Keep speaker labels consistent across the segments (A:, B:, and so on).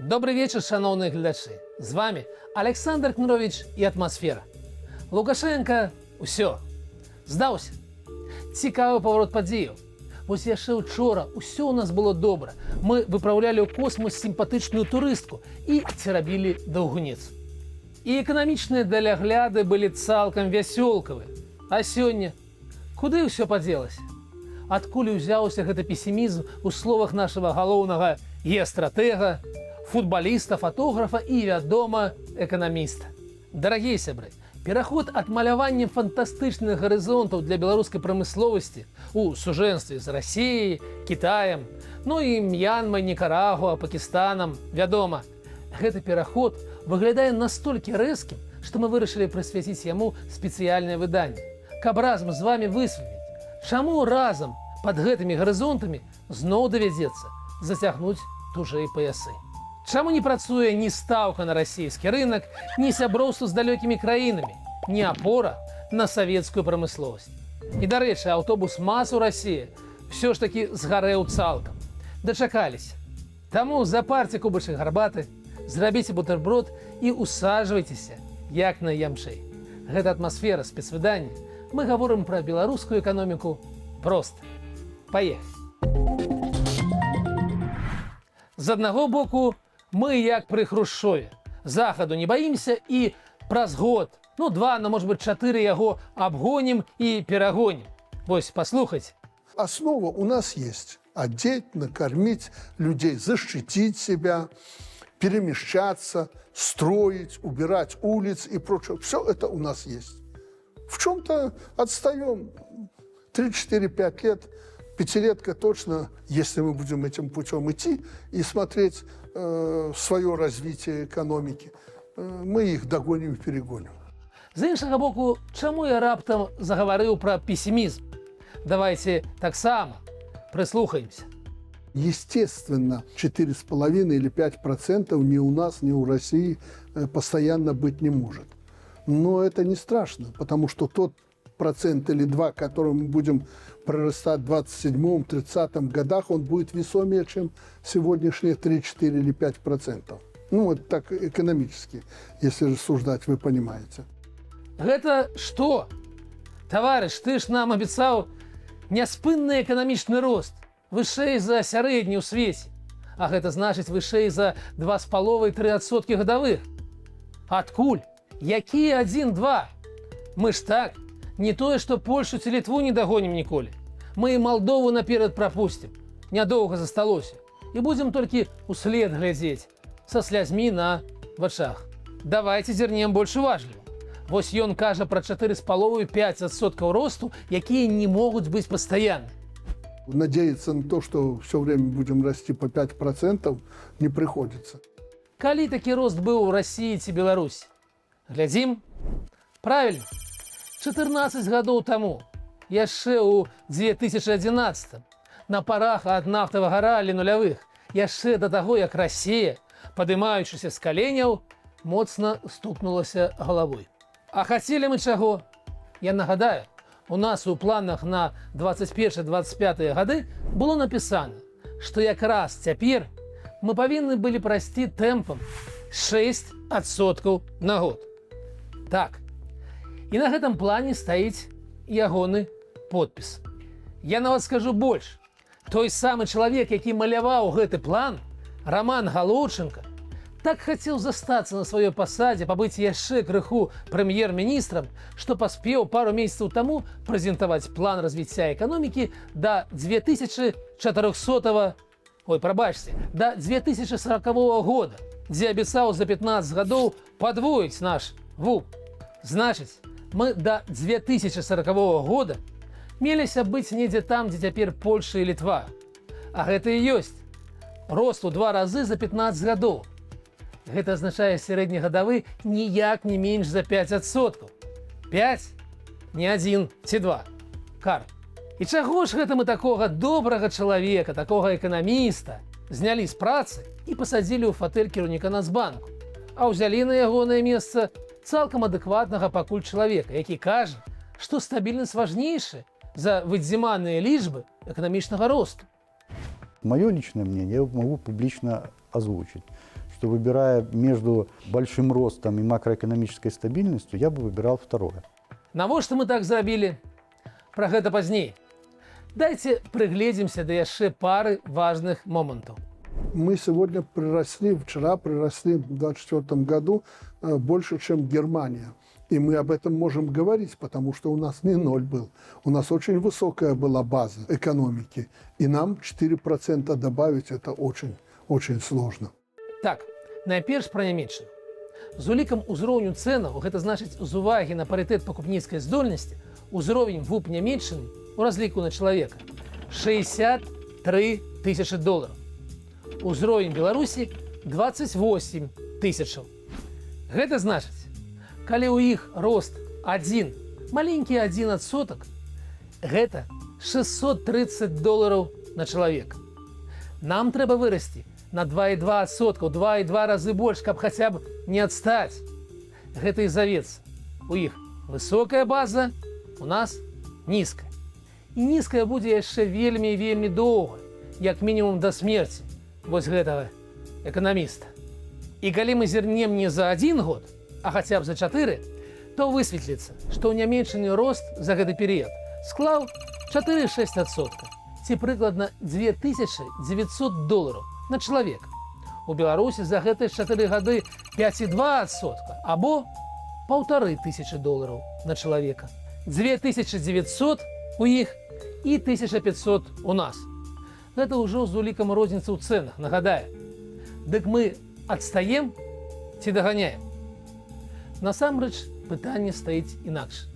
A: Добры вечар, шаноўныя гледачы. З вамі Аляксандр Кныровіч і «Атмасфера». Лукашэнка ўсё. Здаўся. Цікавы паварот падзеяў. Вось яшчэ учора ўсё ў нас было добра. Мы выпраўлялі ў космос сімпатычную турыстку і церабілі даўгунец. І эканамічныя далягляды былі цалкам вясёлкавыя. А сёння куды ўсё падзелася? Адкуль узяўся гэты песімізм у словах нашага галоўнага геастратэга, футбаліста, фатографа і, вядома, эканаміста? Дарагія сябры, пераход ад малявання фантастычных гарызонтаў для беларускай прамысловасці у сужэнстве з Расіяй, Кітаем, ну і М'янмай, Нікарагуа, Пакістанам, вядома, гэты пераход выглядае настолькі рэзкім, што мы вырашылі прысвяціць яму спецыяльнае выданне, каб разам з вами высветліць, чаму разам пад гэтымі гарызонтамі зноў давядзецца зацягнуць тужэй паясы. Чаму не працуе ні стаўка на расійскі рынок, ні сяброўства з далёкімі краінамі, ні апора на савецкую прамысловасць? І, дарэчы, аўтобус МАЗ у Расіі ўсё ж такі згарэў цалкам. Дачакаліся. Таму запарце кубачак гарбаты, зрабіце бутэрброд і усаджвайцеся як найямчэй. Гэта «Атмасфера», спецвыданне. Мы гаворым пра беларускую эканоміку проста. Паехалі. З аднаго боку, мы як пры Хрушчове. Захаду не баімся і праз год, ну, два, ну, может быть, чатыры яго абгонім і перагонім. Вось паслухайце.
B: Основа у нас есть. Одеть, накормить людей, защитить себя, перемещаться, строить, убирать улицы и прочее. Все это у нас есть. В чем-то отстаем. 3, 4, 5 лет, пятилетка точно, если мы будем этим путем идти и смотреть свое развитие экономики, мы их догоним и перегоним.
A: З іншага боку, чаму я раптам загаварыў пра песімізм? Давайте таксама прыслухаемся.
B: Естественно, 4,5 или 5% ни у нас, ни у России постоянно быть не может. Но это не страшно, потому что тот процент или два, который мы будем прорастать в 27-30 годах, он будет весомее, чем сегодняшние 3, 4 или 5%. Ну, вот так экономически, если рассуждать, вы понимаете.
A: Гэта што? Таварыш, ты ж нам абяцаў няспынны эканамічны рост, вышэй за сярэдні ў свеце. А гэта значыць, вышэй за 2,5-3% гадавых. Адкуль? Якія 1-2? Мы ж так, не тое, што Польшу ці Літву не дагонім ніколі. Мы і Малдову наперад прапусцім. Нядоўга засталося. І будзем толькі услед глядзець са слязьмі на вачах. Давайте зірнем больш уважліва. Вось ён кажа пра 4,5-5% росту, якія не могуць быць пастаяннымі.
B: Надеяться на то, что все время будем расти по 5%, не приходится.
A: Калі такі рост быў у Расіі ці Беларусі? Глядзім. Правільна. 14 гадоў таму, яшчэ ў 2011, на парах ад нафтавага ралі нулявых, яшчэ да таго, як Расія, падымаючыся з каленяў, моцна стукнулася галавой. А хацелі мы чаго? Я нагадаю, у нас у планах на 21-25 гады было напісана, што якраз цяпер мы павінны былі расці тэмпам 6% на год. Так. І на гэтым плане стаіць ягоны подпіс. Я нават скажу больш. Той самы чалавек, які маляваў гэты план, Раман Галоўчанка, так хацеў застацца на сваёй пасадзе, пабыць яшчэ крыху прэм'ер-міністрам, што паспеў пару месяцаў таму прэзентаваць план развіцця эканомікі да 2400, ой, прабачце, да 2040 года, дзе абяцаў за 15 гадоў падвоіць наш ВУП. Значыць, мы да 2040 года меліся быць недзе там, дзе цяпер Польша і Літва. А гэта і ёсць рост у два разы за 15 гадоў. Гэта азначае сярэднегадавы ніяк не менш за 5%. 5, не адзін ці два. Кар. І чаго ж гэта мы такога добрага чалавека, такога эканаміста знялі з працы і пасадзілі ў фатэль кіраўніка Нацбанку, а ўзялі на ягонае месца цалкам адэкватнага пакуль чалавека, які кажа, што стабільнасць важнейшая за выдзіманыя лічбы эканамічнага росту?
C: Мое личное мнение я могу публично озвучить, что Что, выбирая между большим ростом и макроэкономической стабильностью, я бы выбирал второе.
A: Навошта мы так зрабілі? Пра гэта пазней. Дайце прыгледзімся да яшчэ пары важных момантаў.
B: Мы сегодня приросли, вчера приросли в 2024 году больше, чем Германия. И мы об этом можем говорить, потому что у нас не ноль был. У нас очень высокая была база экономики. И нам 4% добавить – это очень, очень сложно.
A: Так, найперш пра Нямеччыну. З улікам узроўню цэнаў, гэта значыць, з увагі на парытэт пакупніцкай здольнасці, узровень ВУП Нямеччыны у разліку на чалавека 63 тысячы долараў. Узровень Беларусі 28 тысячаў. Гэта значыць, калі ў іх рост один, маленькі 1%, гэта 630 долараў на чалавека. Нам трэба вырасці на 2,2%, 2,2 разы больш, каб хаця б не адстаць. Гэта і завецца. У іх высокая база, у нас нізкая. І нізкая будзе яшчэ вельмі і вельмі доўга, як мінімум да смерці вось гэтага эканаміста. І калі мы зірнем не за один год, а хаця б за чатыры, то высветліцца, што ў Нямеччыне рост за гэты перыяд склаў 4,6%, ці прыкладна 2900 долараў на чалавека. У Беларусі за гэтыя 4 гады 5,2% або 1500 долараў на чалавека. 2900 у іх і 1500 у нас. Гэта ўжо з улікам розніцы ў цэнах, нагадаю. Дык мы адстаем ці даганяем? Насамрэч пытанне стаіць інакш.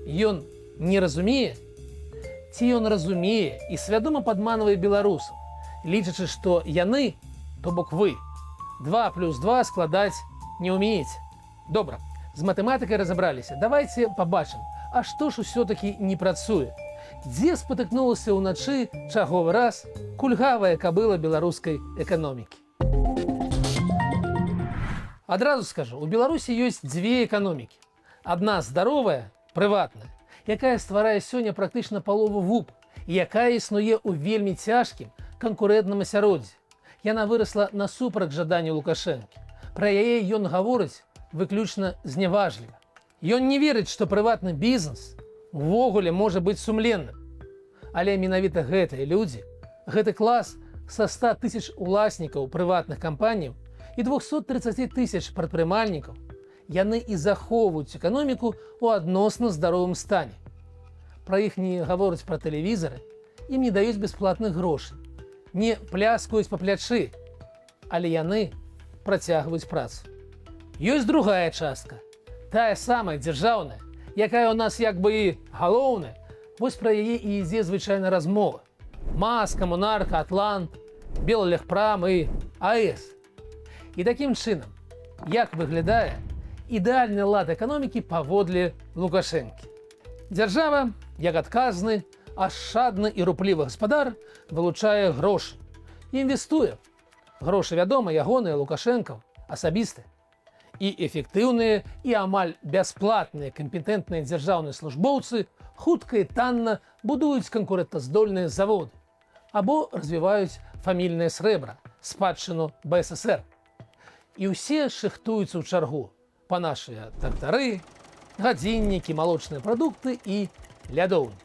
A: Ён не разумее, ці ён разумее і свядома падманвае беларусаў, лічачы, што яны, то бок вы, 2 плюс 2 складаць не ўмееце. Добра, з матэматыкай разабраліся. Давайте пабачым, а што ж усё-такі не працуе? Дзе спатыкнулася ўначы чарговы раз кульгавая кабыла беларускай эканомікі? Адразу скажу, у Беларусі ёсць дзве эканомікі. Адна здаровая, прыватная, якая стварае сёння практычна палову ВУП і якая існуе ў вельмі цяжкім канкурэнтным асяроддзі. Яна вырасла насупрак жаданню Лукашэнкі. Пра яе ён гаворыць выключна зняважліва. Ён не верыць, што прыватны бізнес увогуле можа быць сумленным. Але менавіта гэтыя людзі, гэты клас са 100 тысяч уласнікаў прыватных кампаніяў і 230 тысяч прадпрымальнікаў, яны і захоўваюць эканоміку ў адносна здаровым стане. Пра іх не гавораць пра тэлевізары, ім не даюць бясплатных грошай, не пляскаюць па плячы, але яны працягваюць працу. Ёсць другая частка, тая самая дзяржаўная, якая ў нас як бы і галоўная. Вось пра яе і ідзе звычайна размова. МАЗ, Камунарка, Атлант, Беллегпрам і АЭС. І такім чынам, як выглядае ідэальны лад эканомікі паводле Лукашэнкі? Дзяржава, як адказны, ашчадны і руплівы гаспадар, вылучае грошы, інвестуе. Грошы, вядома, ягоныя, Лукашэнкаў, асабістыя. І эфектыўныя і амаль бясплатныя кампетэнтныя дзяржаўныя службоўцы хутка і танна будуюць канкурэнтаздольныя заводы або развіваюць фамільнае срэбра, спадчыну БССР. І ўсе шыхтуюцца ў чаргу па нашыя трактары, гадзіннікі, малочныя прадукты і лядоўні.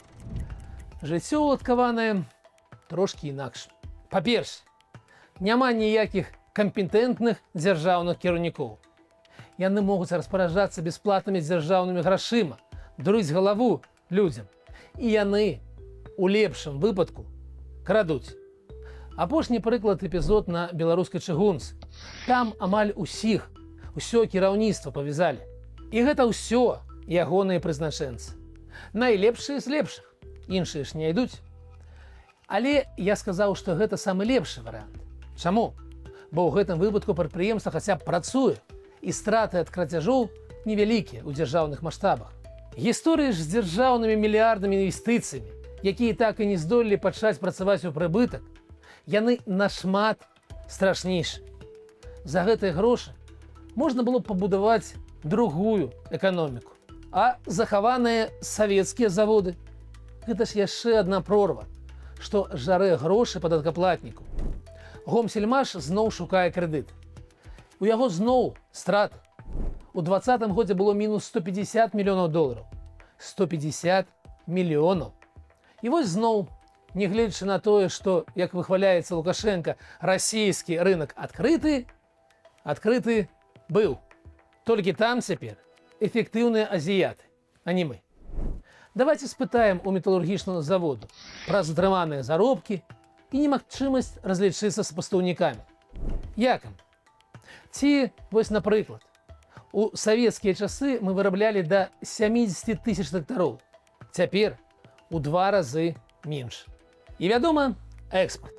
A: Жыццё уладкаванае трошкі інакш. Па-першае, няма ніякіх кампетэнтных дзяржаўных кіраўнікоў. Яны могуць распараджацца бясплатнымі дзяржаўнымі грашыма, дурыць галаву людзям. І яны у лепшым выпадку крадуць. Апошні прыклад — эпізод на беларускай чыгунцы. Там амаль усіх, усё кіраўніцтва павязалі. І гэта ўсё ягоныя прызначэнцы. Найлепшыя з лепшых, іншыя ж не ідуць. Але я сказаў, што гэта самы лепшы варыянт. Чаму? Бо ў гэтым выпадку прадпрыемства хаця б працуе, і страты ад крацяжоў невялікія ў дзяржаўных маштабах. Гісторыі ж з дзяржаўнымі мільярднымі інвестыцыямі, якія так і не здолелі пачаць працаваць у прыбытак, яны нашмат страшнейшы. За гэтыя грошы можна было б пабудаваць другую эканоміку. А захаваныя савецкія заводы — гэта ж яшчэ адна прорва, што жарэ грошы падаткаплатніку. Гомсельмаш зноў шукае крэдыт. У яго зноў страты. У 20-м годзе было мінус 150 мільёнаў долараў. 150 мільёнаў. І вось зноў, нягледзячы на тое, што, як выхваляецца Лукашэнка, расійскі рынок адкрыты, адкрыты быў. Толькі там цяпер эфектыўныя азіяты, а не мы. Давайте спытаем у металургічнага заводу пра затрыманыя заробкі і немагчымасць разлічыцца з пастаўнікамі. Як ім? Ці вось, напрыклад, у савецкія часы мы выраблялі да 70 тысяч трактароў. Цяпер у два разы менш. І, вядома, экспорт.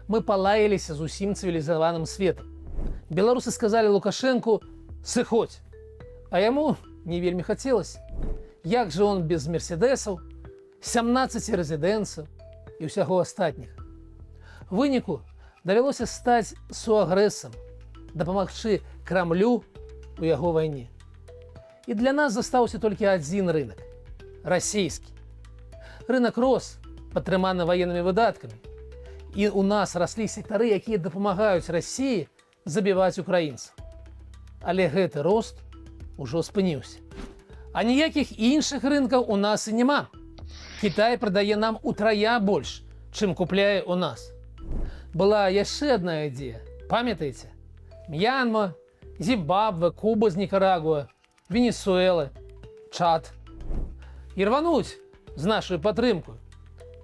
A: Мы палаяліся з усім цывілізаваным светам. Беларусы сказалі Лукашэнку: «Сыходзь». А яму не вельмі хацелася. Як жа он без мерседесаў, 17 рэзідэнцаў і ўсяго астатніх? Выніку давялося стаць суагрэсам, дапамагчы Крамлю у яго вайне. І для нас застаўся толькі адзін рынок — расійскі. Рынок рос, падтрыманы ваеннымі выдаткамі. І у нас раслі сектары, якія дапамагаюць Расіі забіваць украінцаў. Але гэты рост ужо спыніўся. А ніякіх іншых рынкаў у нас і няма. Кітай прадае нам утрая больш, чым купляе у нас. Была яшчэ одна ідзея. Памятаеце? М'янма, Зімбабве, Куба з Нікарагуа, Венесуэла, Чад. І рвануць з нашай падтрымкаю.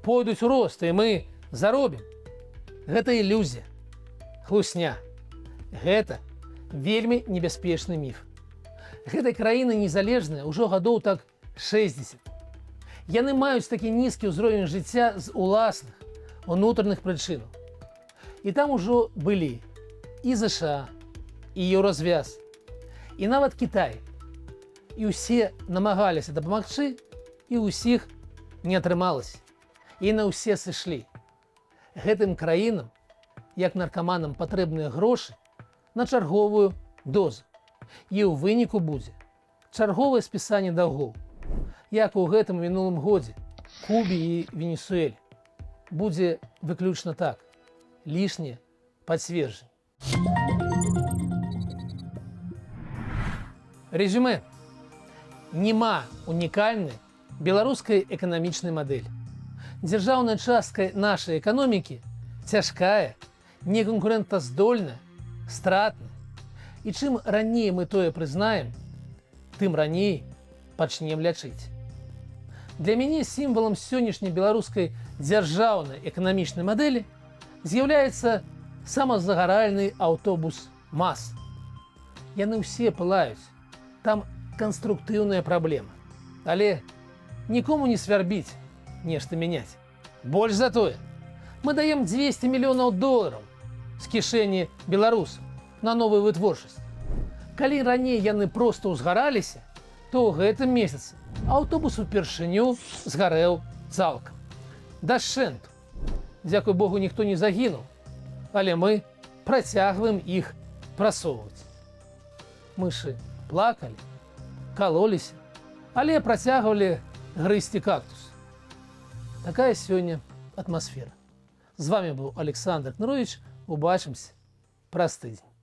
A: Пойдуць у рост, і мы заробім. Гэта ілюзія, хлусня. Гэта вельмі небяспечны міф. Гэтай краіны незалежныя ўжо гадоў так 60. Яны маюць такі нізкі ўзровень жыцця з уласных унутраных прычынаў. І там ужо былі і ЗША, і Еўразвяз, і нават Кітай. І ўсе намагаліся дапамагчы, і ўсіх не атрымалася. І на ўсе сышлі. Гэтым краінам, як наркаманам, патрэбныя грошы на чарговую дозу. І ў выніку будзе чарговае спісанне даўгоў, як у гэтым мінулым годзе Кубе і Венесуэле. Будзе выключна так. Лішне пацверджанне. Резюме. Нема унікальнай беларускай эканамічнай мадэлі. Дзяржаўная частка нашай эканомікі цяжкая, неканкурэнтаздольная, стратная. І чым раней мы тое прызнаем, тым раней пачнем лячыць. Для мяне сімвалам сённяшняй беларускай дзяржаўнай эканамічнай мадэлі з'яўляецца самазагаральны аўтобус МАЗ. Яны ўсе пылаюць. Там канструктыўная праблема. Але нікому не свярбіць нешта мяняць. Больш за тое, мы даем 200 мільёнаў долараў з кішэні беларусаў на новую вытворчасць. Калі раней яны проста ўзгараліся, то ў гэтым месяцы аўтобус упершыню згарэў цалкам. Дашчэнту. Дзякуй Богу, ніхто не загінуў, але мы працягваем іх прасоўваць. Мышы плакалі, калоліся, але працягвалі грызці кактус. Такая сёння атмасфера. З вами быў Александр Кнырович. Убачымся праз тыдзень.